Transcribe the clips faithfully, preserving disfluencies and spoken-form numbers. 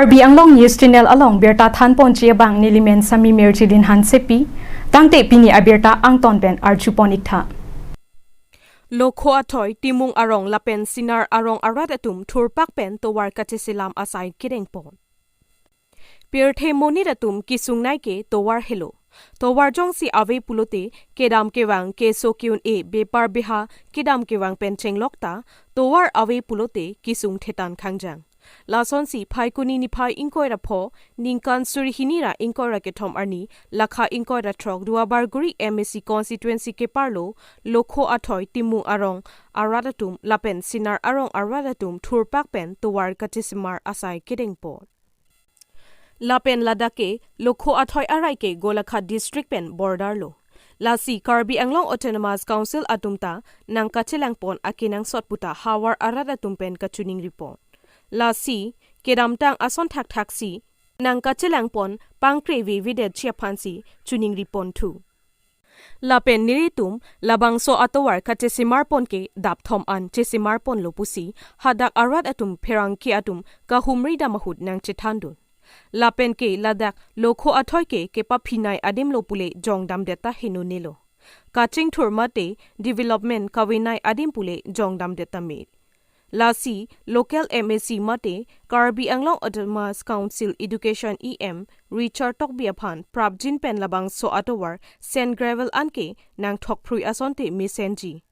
Karbi Anglong News Channel along birta thanponji abang nelimen Sami Mirjilin Hansepi, tangte pini abirta angton pen arjupon iktha. Lokho athoi, Timung arong lapen Sinar arong arat atum thurpak pen tovar kacheselam asai kedengpon. Pirthe monit atum kesungnei ke tovar helo. Tovar jongsi ave pulote kedam kevang, keso ke-un-e, bepar beha kedam kevang pen chenglok ta tovar ave pulote kesung thetan khangjang. Lasonsi Phaikuni niphai ingkoi ra pho, ningkan suri hini ra ingkoi ra kethom arni, lakha ingkoi ra throk Duarbagori M A C constituency keparlo Lokho athoi, Timung arong arat atum lapen Sinar arong arat atum thurpak pen tovar kachesemar asai kedengpon. Lapen ladak ke Lokho athoi arai ke Golaghat district pen border lo. Lasi Karbi Anglong Autonomous Council atum ta nangkachelangpon akenangsot puta havar arat atum pen kachiningripon. Lasi kedamtang ason thakthaksi nangkachelangpon pangkre vevedetji aphansi chiningriponthu. Lapen nelitum labangso atovar kachesemarpon ke dapthom an chesemarponlo pusi hadak arat atum pherangke atum kahumri dam ahut nangchethandun. Lapen ke ladak Lokho athoi ke kepaphinei adimlo pule jongdamdet ta henonelo. Kachingthur mate development kavenei adim pule jongdamdet ta me. Lasi local M A C mate Karbi Anglong Autonomous Council Education E M Richard Tokbi aphan prapjin pen labangso atovar sand gravel anke nangthokphrui asonte mesenji.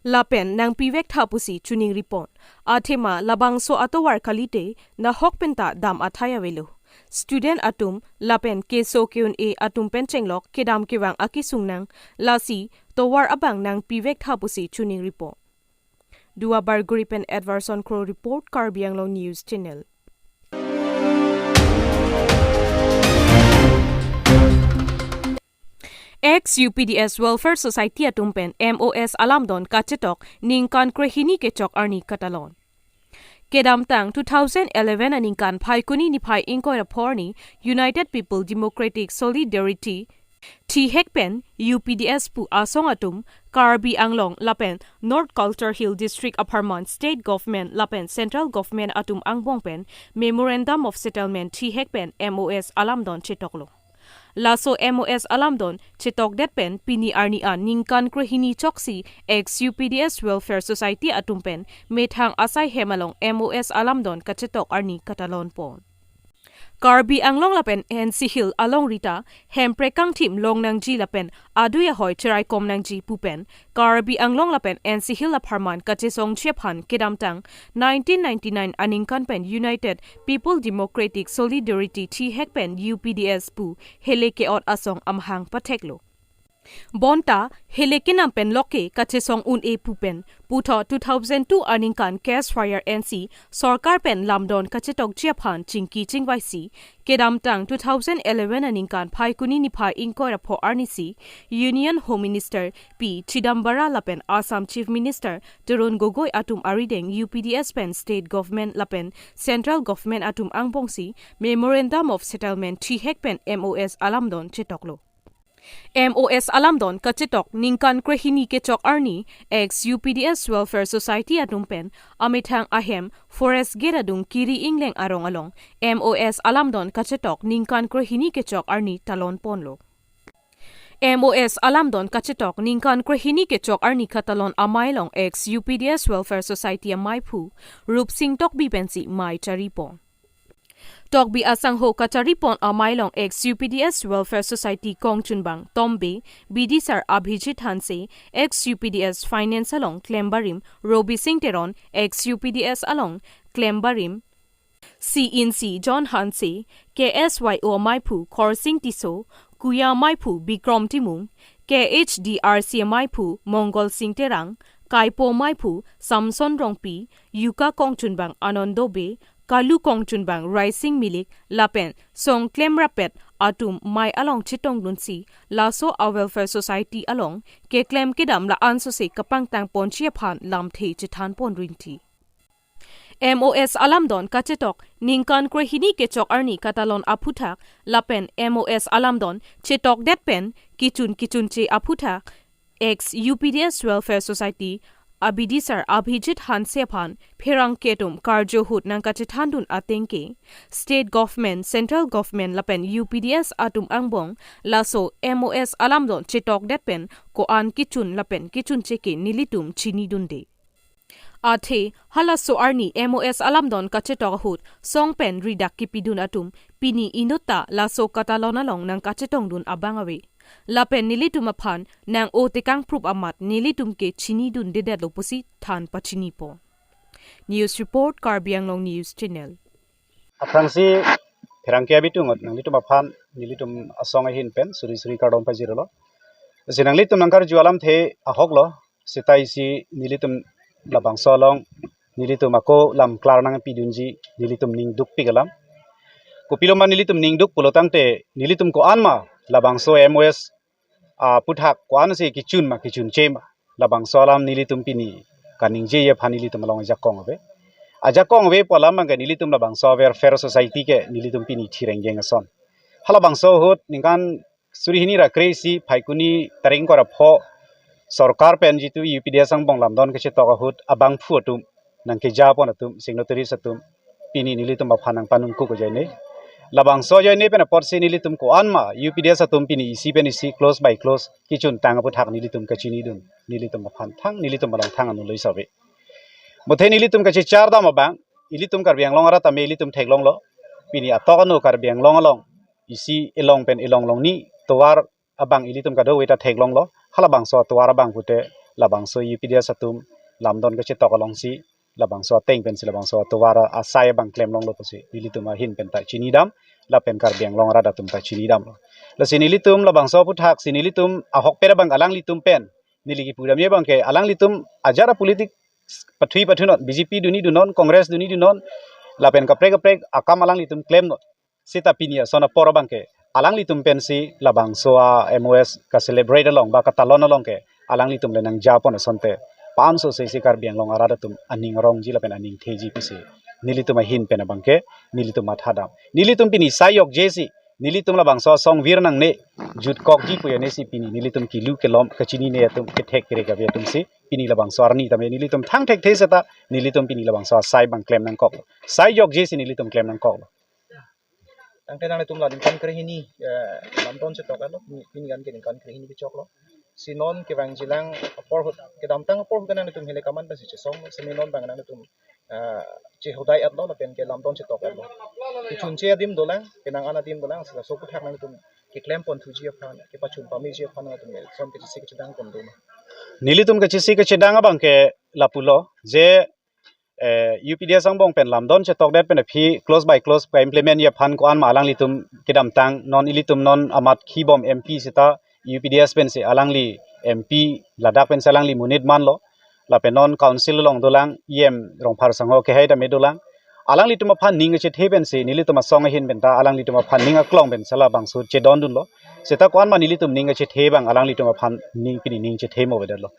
Lapen nangpivektha pusi chiningripon. Athema labangso atovar kalite nahok penta dam athai avelo. Student atum lapen keso ke-un-e atum pen chenglok kedam kevang akesung nang, lasi tovar abang nangpivektha pusi chiningripon. Duarbagori pen Edwardson Kro report, Karbi Anglong News Channel. Ex U P D S Welfare Society atum pen M O S alamdon kachetok ningkan krehini kechok arni katalon. Kedamtang two thousand eleven aningkan Phaikuni niphai ingkoi ra pho arni United People Democratic Solidarity thihek pen U P D S pu asong atum Karbi Anglong lapen North Kalchar Hill District apharman State Government lapen Central Government atum angbong pen Memorandum of Settlement thihek pen M O S alamdon chetoklo. Laso M O S alamdon chetokdet pen pini arni an ningkan krehini choksi ex U P D S Welfare Society atum pen methang asai hem along M O S alamdon kachetok arni katalonpon. Karbi Anglong lapen N C Hill alongri ta hemprekangthim longnangji lapen adui ahoi cheraikom nangji pu pen Karbi Anglong lapen N C Hill apharman kachesongji aphan kedamtang nineteen ninety-nine aningkan pen United People Democratic Solidarity thihek pen U P D S pu hele ke-ot asong amahang patheklo. Bonta hele kenam pen loke kachesong un-e pu pen puthot two thousand two aningkan ceasefire N C sorkar pen lamdon kachetokji aphan chingki chingvaisi kedamtang two thousand eleven aningkan Phaikuni niphai ingkoi ra pho arnisi Union Home Minister P Chidambara lapen Assam Chief Minister Tarun Gogoi atum arideng U P D S pen State Government lapen Central Government atum angbongsi Memorandum of Settlement thihek pen M O S alamdon chetoklo. M O S alamdon kachetok ningkan krehini kechok arni ex U P D S Welfare Society atum pen amethang ahem Forest Gate adung Kiri Ingleng arong along M O S alamdon kachetok ningkan krehini kechok arni talonponlo. M O S alamdon kachetok ningkan krehini kechok arni katalon amei along ex U P D S Welfare Society ameiphu Rupsing Tokbi pensi mei charipon. Tokbi asangho kacharipon amei along ex U P D S Welfare Society kongchunbang Tombe, bidisar Abhijit Hanse, ex U P D S Finance along klembarim Robising Teron, ex U P D S along klembarim C N C John Hanse, K S Y O ameiphu Khorsing Tisso, Kuya ameiphu Bikrom Timung, K H D R C ameiphu Mongol Sing Terang, Kaipo ameiphu Samson Rongpi, Yuka kongchunbang Anando Bey, Kalu kongchunbang Raising Milik lapen song klemrappet atum mei along chetongdunsi laso a-welfare society along keklem kedam la-ansose kapangtangponji aphan lamthe chethanpon rinti. M O S alamdon kachetok ningkan krehini kechok arni katalon aphuthak lapen M O S alamdon chetokdet pen kichun kichunche aphuthak ex U P D S Welfare Society abidisar Abhijit Hanse aphan pherangke atum karju ahut nangkachethandun ateng ke, State Government, Central Government lapen U P D S atum angbong laso M O S alamdon chetokdet pen ko-an kechun lapen kechunche ke nelitum chinidunde. Athe, halaso arni M O S alamdon kachetok ahut, song pen ridak kipidun atum, pini inut ta laso katalon along nangkachetongdun abang ave. Lapen nelitum aphan nang-o tekangprup amat nelitum ke chinidundedetlo pusi than pachinipo. News report, Karbi Anglong News Channel. Aphrangsi pherangke abitung nanglitum aphan nelitum asong ahin pen suri suri kardom pajirlo. Si nanglitum nangkarju alamthe ahoklo, seta isi nelitum labangso along nelitum ako lam klar nangpidunji nelitum ning dukpik alam. Kopiloma nelitum ning duk pulo tangte nelitum ko-an ma labangso M O S aputhak ko-ansi kechun ma kechunche ma, labangso alam nelitum pini kaningjeji aphan nelitum along ajakong ave. Ajakong ave pu alam abangke nelitum labangso Welfare Society ke nelitum pini thirengjeng ason. Halabangso ahut ningkan suri hini ra kre-isi Phaikuni tarik ingkoi ra pho sorkar pen jitu U P D S angbong lamdon kachetok ahut abangphu atum nangkejapon atum, signatories atum, pini nelitum aphan nangpanungkuk ajoine. Labangso ajoine pen apotsi nelitum ko-an ma U P D S atum pini isi pen isi, close by close kechuntang aputhak nelitum kachinidun, nelitum aphan thang, nelitum along thang anu loi save. Muthe nelitum kachechar dam abang, ilitum Karbi Anglong arat tame ilitum theklonglo. Pini atok anu Karbi Anglong along isi elong pen elong longni tovar abang ilitum kadokave ta theklonglo. Halabangso atovar abang pute labangso U P D S atum lamdon kachetok alongsi labangso ateng pensi labangso atovar asai abang klemlonglo pusi nelitum ahin pen ta chinidam, lapen Karbi Anglong arat atum ta chinidamlo. Lasi nelitum labangso aputhak si nelitum ahokpet abang alanglitum pen neli kipudamji abangke alanglitum ajat apolitik pathui pathunon, B J P duni dunon, Congress duni dunon, lapen kaprek kaprek akam alanglitum klemnon. Seta pini ason apor abangke alanglitum pensi labangso a-M O S ka-celebrate along ba katalon along ke alanglitum le nangjapon asonte, panso sesi Karbi Anglong arat atum aning arongji lapen aning theji pusi nelitum ahin pen abangke nelitum mathadam. Nelitum pini sai jokjesi nelitum labangso asong vir nangne, jutkokji pu ajoinesi pini nelitum kilu kelom kachinine atum, kethek kerek ave atumsi pini labangso arni tame nelitum thang thekthe seta nelitum pini labangso asai abang klem nangkoklo. Sai jokjesi nelitum klem nangkoklo. Tangte nanglitum la ningkan krehini, eh, lamdon chetok alo, pini, pini kan ke ningkan krehini kechoklo. Si non kevangjilang apor ahut, kedamtang apor ahut ke nanglitum hile kaman pensi chesong, semi non abang nanglitum, eh, chehodai etlo lapen ke lamdon chetok etlo. Kechunche adim dolang, penang an adim dolang, sila so aputhak nanglitum keklem ponthuji aphan, kepachun pameji aphan nanglitum election kechesi kechedang pon doma? Nelitum kechesi kechedang abangke lapulo, je eh, U P D S angbong pen lamdon chetokdet pen aphi close by close ka-implement ji aphan ko-an ma alanglitum kedamtang, non ilitum non amat khibom M P seta U P D S pensi alangli M P ladak pensi alangli monit manlo. Lapen non council along dolang, E M Rongphar Sangho kehai tame dolang. Alanglitum aphan ning kachethe pensi nelitum asong ahin pen ta alanglitum aphan ning aklong pensi labangso chedondunlo. Seta ko-an ma nelitum ning kachethe abang alanglitum aphan ning pini ning chethe mo bedetlo.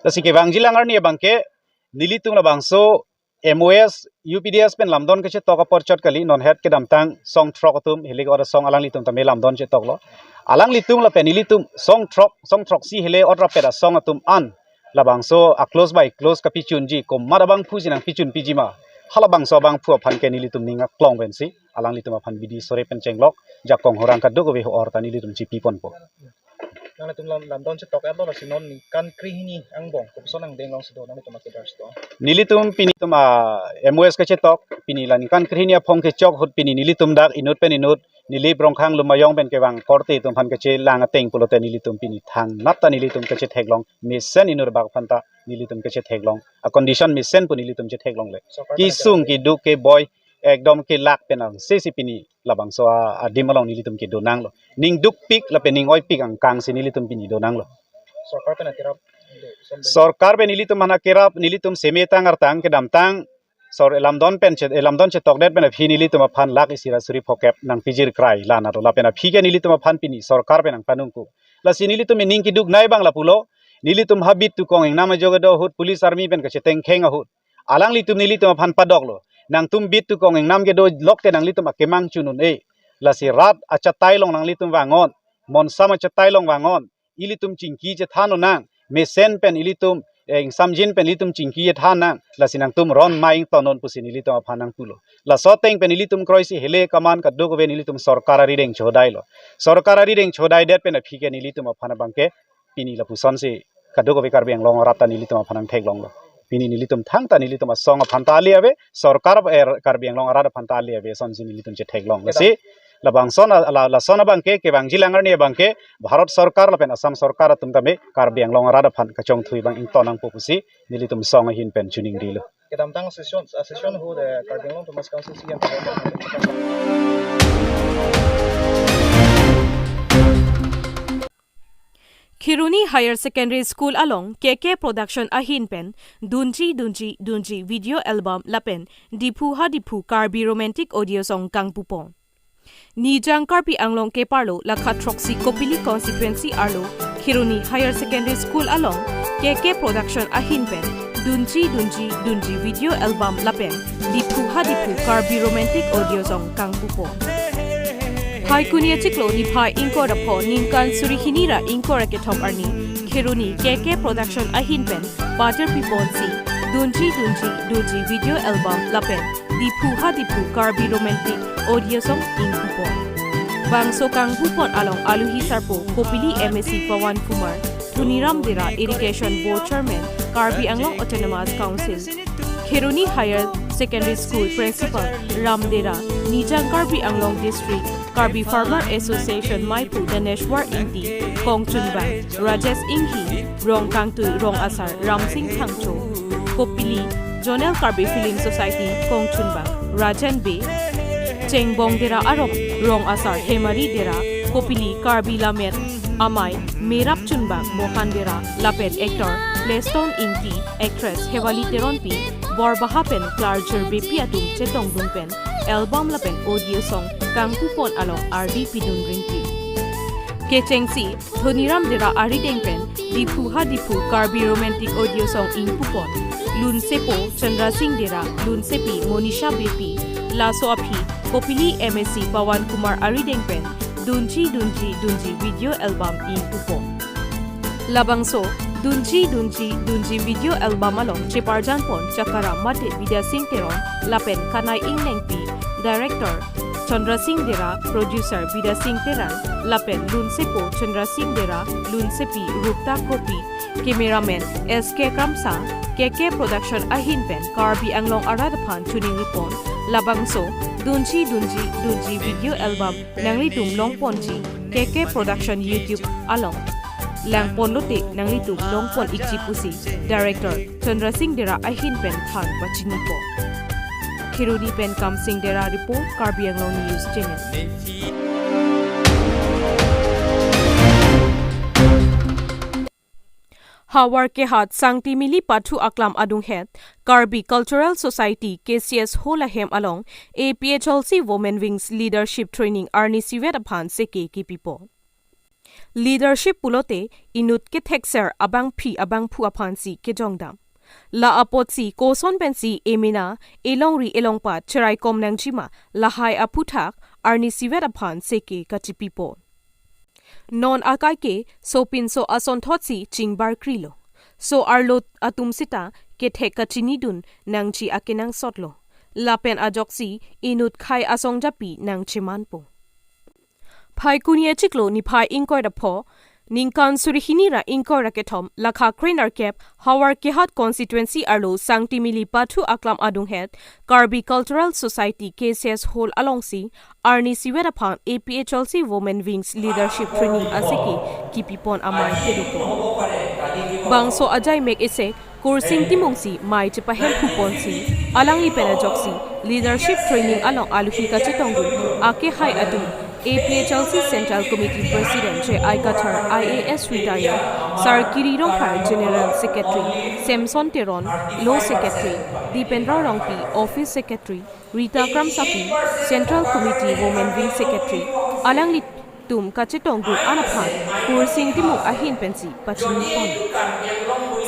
Lasi kevangjilang arni abangke nelitum labangso M O S, U P D S pen lamdon kachetok apor chot kali, non het kedamtang song throk atum, hilik ora song alanglitum tame lamdon chetoklo. Alanglitum lapen ilitum song throk, song throksi hile ora pet asong atum an labangso a-close by close kapichunji, komat abangphusi nangpichun piji ma, halabangso abangphu aphan ke nelitum ning aklong pensi alanglitum aphan bidi sore pen chenglok, jakong horang kadokave ho-or ta nelitum chipi ponpo. Nanglitum lam, lamdon chetok etlo, lasi non ningkan krehini angbong kopuson angdeng alongsi do nanglitum akedar sito? Nelitum pini tum a-M O S kachetok, pini la ningkan krehini aphong kechok ahut pini nelitum dak inut pen inut, Nilip Rongkhang Lumayong pen kevang korte atum aphan kachelang ateng pulote nelitum pini thangnat ta nelitum kachetheklong, mesen inut bak aphan ta nelitum kachetheklong, a-condition mesen pu nelitum chetheklongle. Sorkar kesung pen keduk keboi, ekdom kelak pen angsesi pini labangso a-, adim along nelitum kedonanglo. Ning dukpik lapen ning oipik angkangsi nelitum pini donanglo. Sorkar pen akerap, sorkar pen nelitum aphan akerap, nelitum semetang artang kedamtang sor lamdon pen che-, lamdon chetokdet pen aphi nelitum aphan lakh isi ra suri phokep nangpijir krai la nado, lapen aphi ke nelitum aphan pini sorkar pen nangpanungkuk. Lasi nelitum ning keduk nai abang lapulo, nelitum ha bit tukong ingnam ajok kedo ahut police army pen kachetengkheng ahut alanglitum nelitum aphan padoklo. Nangtum bit tukong ingnam kedo lokke nanglitum akemang chun un-e. Lasi rat achatai along nanglitum vangnon, monsam achatai along vangnon. Ilitum chingki chethan lonang. Mesen pen ilitum eh, ingsamjin pen nelitum chingki than nang, lasi nangtum ron ma ingtonnon pusi nelitum aphan nangpulo. Laso ateng pen nelitum kroisi hele kaman kadokave nelitum sorkar arideng chodailo. Sorkar arideng chodaidet pen aphi ke nelitum aphan abangke pini lapusonsi kadokave Karbi Anglong arat ta nelitum aphan nangtheklonglo. Pini nelitum thangta nelitum asong aphan ta ale ave, sorkar, eh, Karbi Anglong arat aphan ta ale ave, sonsi nelitum chetheklong. Lasi labangson a-, la, lason abangke, kevangjilang arni abangke, Bharat Sorkar lapen Assam Sorkar atum tame Karbi Anglong arat aphan kachongthui abang ington nangpo pusi nelitum song ahin pen choningrilo. Kedamtang session, ah, session ahut, eh, Karbi Anglong Autonomous Council C E M. Kheroni Higher Secondary School along K K Production ahin pen Dunji Dunji Dunji video album lapen Diphu ha Diphu Karbi romantic audio song kangpupon. Nijang Karbi Anglong keparlo lakha throksi Kopili constituency arlo Kheroni Higher Secondary School along K K Production ahin pen Dunji Dunji Dunji video album lapen Diphu ha Diphu Karbi romantic audio song kangpupon. Phaikuni achiklo niphai ingkoi ra pho ningkan suri hini ra ingkoi ra kethom arni Kheroni K K Production ahin pen pater piponsi Dunji Dunji Dunji video album lapen Diphu ha Diphu Karbi romantic audio song ingpupon. Bangso kangpupon along aluhi sarpo Kopili M A C Pawan Kumar, Dhoniram Dera Irrigation Board Chairman, Karbi Anglong Autonomous Council, Kheroni Higher Secondary School Principal Ram Dera, Nijang Karbi Anglong District Karbi Farmer Association Maiphu Daneshwar Ingti, kongchunbang Rajesh Inghi, rong kangtui rong asar Ramsing Thangcho, Kopili Zonal Karbi Film Society kongchunbang Rajan Bey, Chengbong Dera arong rong asar Hemari Dera, Kopili Karbi Lammet Amei Merap chunbang Mohan Dera lapen actor Plestone Ingti, actress Hewali Teronpi, Borbaha pen Klarjir Beypi atum chetongdun pen album lapen audio song kangpupon along ardi pidun ringti. Kechengsi Dhoniram Dera arideng pen Diphu ha Diphu Karbi romantic audio song ingpupon. Lunsepo Chandra Singh Dera, lunsepi Monisha Beypi, laso aphi Kopili M A C Pawan Kumar arideng pen Dunji Dunji Dunji video album ingpupon. Labangso Dunji Dunji Dunji video album along cheparjanpon Chakaram mate Bidya Singh Teron lapen Kanai Ingnengpi, director Chandra Singh Dera, producer Bidya Singh Teron lapen lunsepo Chandra Singh Dera, lunsepi Rupta Kropi, cameraman S K Kramsa, K K Production ahin pen Karbi Anglong arat aphan choningripon. Labangso Dunji Dunji Dunji video album nanglitum longponji K K Production YouTube along. Langpon lote nanglitum longpon ikji pusi director Chandra Singh Dera ahin pen than pachinipo. Kheroni pen Kamsing Dera report, Karbi Anglong News Channel. Howraghat Sangti Mili Pathu Aklam adunghet Karbi Cultural Society K C S Hall ahem along A P H L C Women Wings Leadership Training arnisivet aphan seke kipipo. Leadership pulote inut kethekser abangpi abangphu aphansi kejongdam. La apotsi koson pensi emena elongri elongpat cheraikom nangjima lahai aphuthak arnisivet aphan seke kachipipo. Non akai ke sopinso asonthotsi chingbarkrilo. So-arlo atum sita kethek kachinidun nangji akenangsotlo. Lapen ajoksi inut khei asongjapi nangchemanpo. Phaikuni achiklo niphai ingkoi ra pho, ningkan suri hini ra ingkoi ra kethom, lakha krenerkep, Howraghat constituency arlo Sangti Mili Pathu Aklam adunghet Karbi Cultural Society K C S Hall alongsi arnisivet aphan A P H L C Women Wings Leadership Training aseke kipipon amei kedopo. Bangso ajaimek isi Kursing Timungsi mei chepahemphuponsi, alangli pen ajoksi Leadership Training along aluhi kachetongdun akehai atum A P H L C Central Committee President J I Kathar I A S retired, Sar Kiri Rongphar General Secretary, Samson Teron Law Secretary, Dipendra Rongpi Office Secretary, Rita Kramsapi Central Committee Women Wing Secretary, alanglitum kachetongdun an aphan Kursing Timung ahin pensi pachinipon.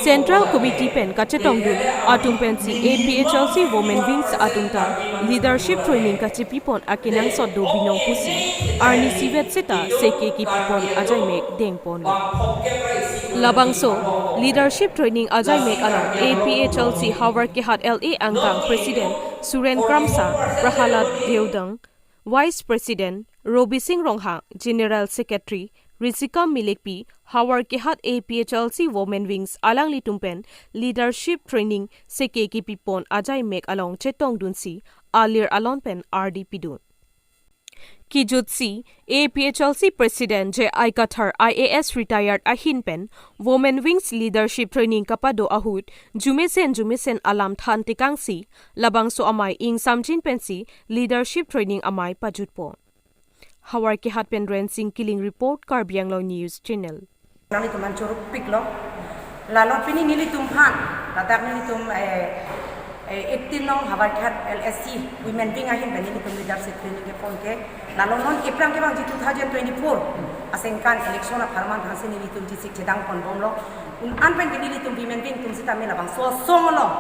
Central Committee pen kachetongdun atum pensi A P H L C Women Wings atum ta Leadership Training kachepipon akenangsot do binong pusi arnisivet seta seke kipipon ajaimek dengponlo. Labangso Leadership training ajaimek along A P H L C Howraghat L A angkang President Suren Kramsa, Prahalad Deodang, Vice President Robi Singh Ronghang, General Secretary Risikam Milekpi, Howraghat A P H L C Women Wings alanglitum pen leadership training seke kepipon ajaimek along chetongdunsi alir alon pen ardi pidun. Kijutsi A P H L C President J I Kathar I A S retired ahin pen Women Wings leadership training kapado ahut jumesen jumesen alam than tekangsi labangso amei ingsamjin pensi leadership training amei pajutpo. Howraghat pen Rensing Killing report, Karbi Anglong News Channel. Nanglitum aphan choro piklo. Lalo pini nelitum aphan, ladak nelitum, eh, eh, eighteen nong Howraghat L S C Women Wing ahin pen nelitum leadership training kepon ke. Lalo non ephrang kevangji two thousand twenty-four asengkan election apharman aphansi nelitum chesik chedang ponbomlo. Un-an pen ke nelitum Women Wing atum sitame labangso asong along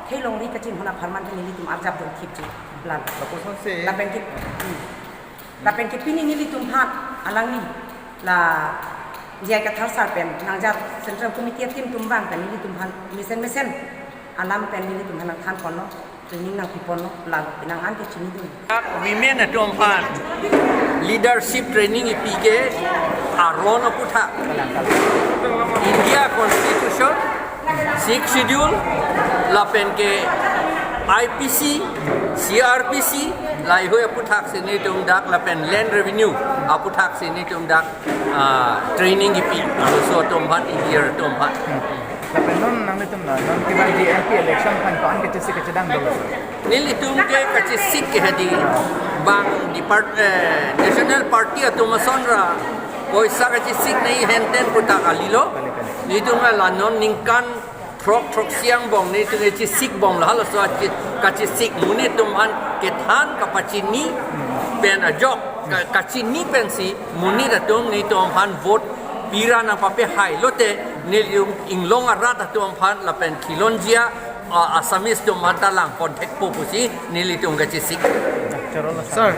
theilongri kachinghon apharman ke nelitum arjap dun thipji. Lalo. Lapuson si. Lapen ke, hmm. Lapen ke pini nelitum aphan alangli la J I Kathar sir pen nangjat Central Committee a-team atum abang pen nelitum aphan mesen mesen alam pen nelitum aphan nangthanponlo, training nangpiponlo, lalo penang an ke chinidun. Women atum aphan leadership training ipi ke aron aputhak India Constitution, Sixth Schedule, lapen ke I P C, C R P C, laheihui aputhak si nelitum dak lapen land revenue aputhak si nelitum dak, ah, training kipi, ah, laso atum aphan, engineer atum aphan. Lapen non nanglitum la, non kevangji M P election aphan ko-an kachesik kachedang dolo, sir? Nelitum ke kachesik ke hedi bang depart, eh, National Party atum asonra poisa kachesik nei henten puta kalilo. Nelitum la non ningkan throk throksi angbong nelitum kachesik bomlo, halaso achi-, kachesik monit atum aphan kethan kapachini pen ajok, ka-, kachini pensi monit atum nelitum aphan vote pira nangpapehai lote nelitum inglong arat atum aphan lapen khilonjia, ah, Assamese atum aphan ta langpon thekpo pusi nelitum kachesik. Sir,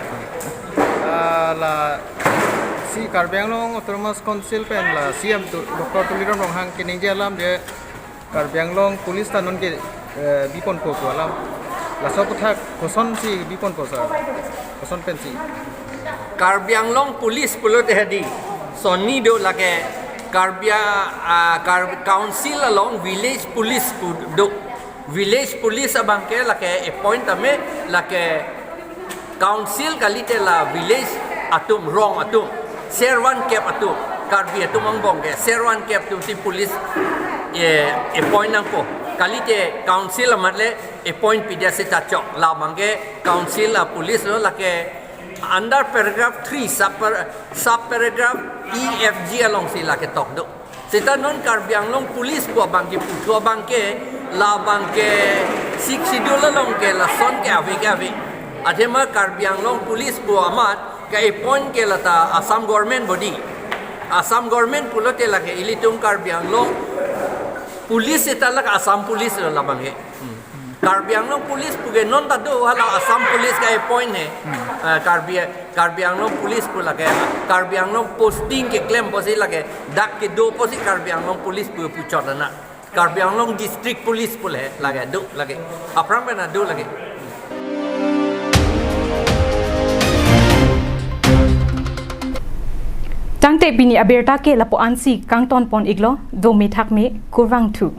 ah, lasi Karbi Anglong Autonomous Council pen la C M tu, Doctor Tuliram Ronghang keningje alam je Karbi Anglong Police ta non ke, eh, biponpo pu alam. Laso aputhak kosonsi biponpo, sir? Koson pensi? Karbi Anglong Police pulote hedi sonni do, lake Karbi, ah, Kar-, Council along Village Police pu do. Village Police abang ke lake appoint tame lake Council kalite la village atum, rong atum, servan kep atum, Karbi atum angbong ke servan kep atumsi police, eh, appoint nangpo. Kalite council amat le appoint pidet seta chok. La abang ke council a-police lo, lake under paragraph three, sub par-, sub paragraph E, F, G alongsi lake tok do. Seta non Karbi Anglong Police pu abang ke puthu abang ke, la abang ke Sixth Schedule along ke lason ke ave ke ave. Athema Karbi Anglong Police pu amat ke-appoint ke lata Assam Government body. Assam Government pulote lake ilitum Karbi Anglong Police seta lake Assam Police lo la abang ke. Hmm. Karbi Anglong Police pu ke non ta do, hala Assam Police ke-appoint he. Hmm. Ah, Karbi, Karbi Anglong Police pu lake, Karbi Anglong posting keklem pusi lake, dak kedo pusi Karbi Anglong Police pu puchot na. Karbi Anglong District Police pu le lake do lake. Aphrang pen do lake. Tangte pini abirta ke lapu-ansi kangtonpon iklo, dome thakme, kurvangthu.